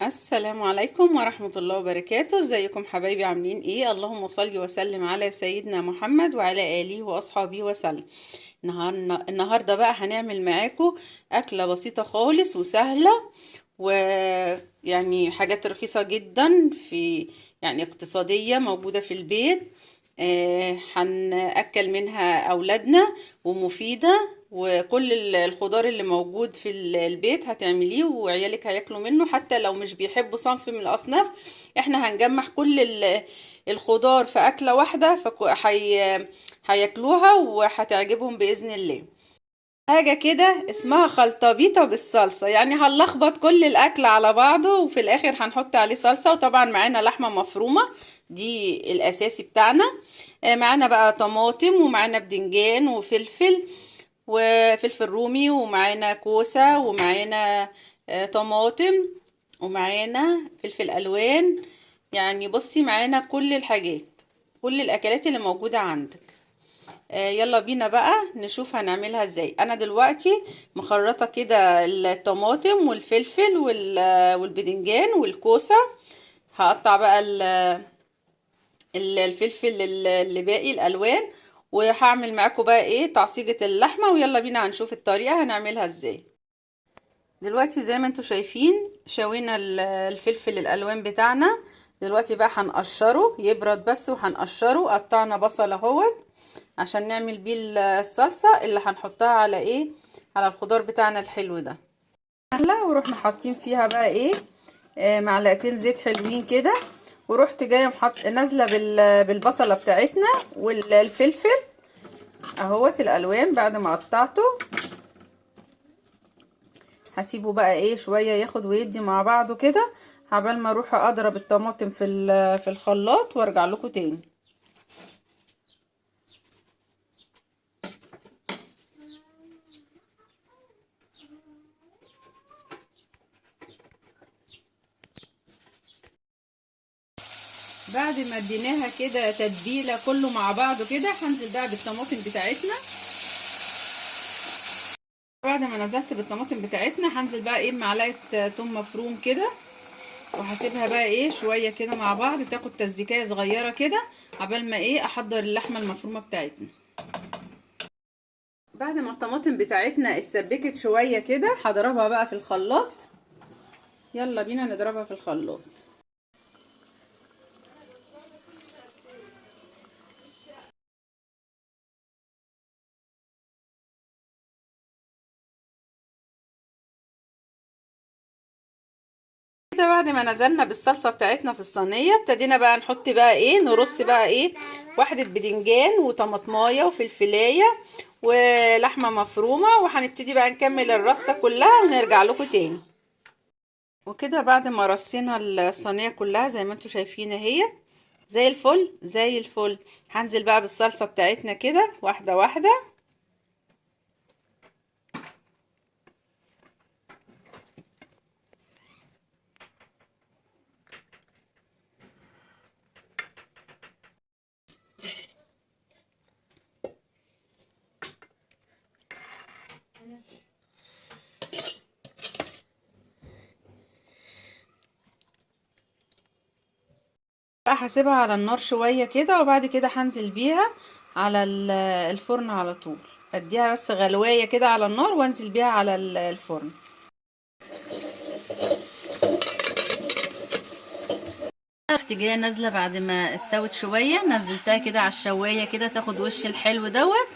السلام عليكم ورحمة الله وبركاته. ازيكم حبايبي؟ عاملين ايه؟ اللهم صل وسلم على سيدنا محمد وعلى آله وأصحابه وسلم. النهاردة بقى هنعمل معاكم أكلة بسيطة خالص وسهلة، ويعني حاجات رخيصة جدا، في يعني اقتصادية، موجودة في البيت. هنأكل منها أولادنا ومفيدة، وكل الخضار اللي موجود في البيت هتعمليه وعيالك هياكلوا منه، حتى لو مش بيحبوا صنف من الأصناف. احنا هنجمع كل الخضار في أكلة واحدة، هياكلوها وهتعجبهم بإذن الله. حاجة كده اسمها خلطبيطة بالصلصة، يعني هنلخبط كل الأكل على بعضه وفي الآخر هنحط عليه صلصة. وطبعا معانا لحمة مفرومة، دي الأساسي بتاعنا. معانا بقى طماطم، ومعانا بدنجان وفلفل وفلفل رومي، ومعانا كوسة، ومعانا طماطم، ومعانا فلفل ألوان. يعني بصي معانا كل الحاجات، كل الأكلات اللي موجودة عندك. يلا بينا بقى نشوف هنعملها ازاي. انا دلوقتي مخرطه كده الطماطم والفلفل والبدنجان والكوسه. هقطع بقى الفلفل اللي باقي الالوان، وهعمل معاكم بقى ايه تعصيجة اللحمه. ويلا بينا هنشوف الطريقه هنعملها ازاي. دلوقتي زي ما انتوا شايفين شوينا الفلفل الالوان بتاعنا. دلوقتي بقى هنقشره يبرد بس، وهنقشره. قطعنا بصل اهوت عشان نعمل بيه الصلصة اللي هنحطها على ايه، على الخضار بتاعنا الحلو ده. ورحنا حاطين فيها بقى ايه، معلقتين زيت حلوين كده. ورحت جايه نازله بالبصله بتاعتنا والفلفل اهوت الالوان بعد ما قطعته. هسيبه بقى ايه شويه ياخد ويدي مع بعضه كده، عبال ما اروح اضرب الطماطم في الخلاط وارجع لكم تاني. بعد ما اديناها كده تتبيله كله مع بعضه كده، هنزل بقى بالطماطم بتاعتنا. بعد ما نزلت بالطماطم بتاعتنا هنزل بقى ايه بمعلقه توم مفروم كده، وهسيبها بقى ايه شويه كده مع بعض، تاخد تسبيكايه صغيره كده عبال ما ايه احضر اللحمه المفرومه بتاعتنا. بعد ما الطماطم بتاعتنا اتسبكت شويه كده هضربها بقى في الخلاط. يلا بينا نضربها في الخلاط. كده بعد ما نزلنا بالصلصه بتاعتنا في الصينيه، ابتدينا بقى نحط بقى ايه، نرص بقى ايه واحده بدنجان وطماطمايه وفلفلايه ولحمه مفرومه، وهنبتدي بقى نكمل الرصه كلها ونرجع لكم تاني. وكده بعد ما رصينا الصينيه كلها زي ما انتم شايفين اهي زي الفل زي الفل. هنزل بقى بالصلصه بتاعتنا كده واحده واحده. هسيبها على النار شوية كده، وبعد كده هنزل بيها على الفرن على طول. اديها بس غلواية كده على النار وانزل بيها على الفرن. رحت جايه نازله بعد ما استوت شويه، نزلتها كده على الشوايه كده تاخد وش الحلو دوت.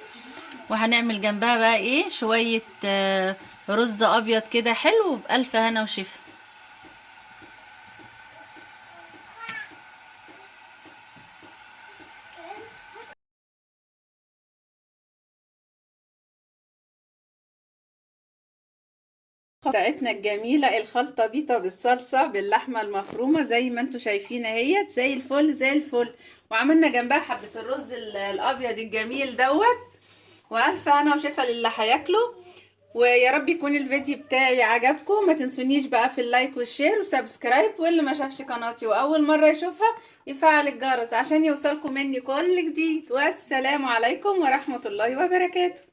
وهنعمل جنبها بقى ايه شويه رز ابيض كده حلو، بألف هنا وشفا. بتاعتنا الجميلة الخلطة بيطة بالصلصة باللحمة المفرومة زي ما انتم شايفين اهيت زي الفل زي الفل. وعملنا جنبها حبة الرز الابيض الجميل دوت. والف هنا وشفا للي هياكله. ويا رب يكون الفيديو بتاعي عجبكم. ما تنسونيش بقى في ال like وال share و subscribe، واللي ما شافش قناتي واول مرة يشوفها يفعل الجرس عشان يوصلكم مني كل جديد. والسلام عليكم ورحمة الله وبركاته.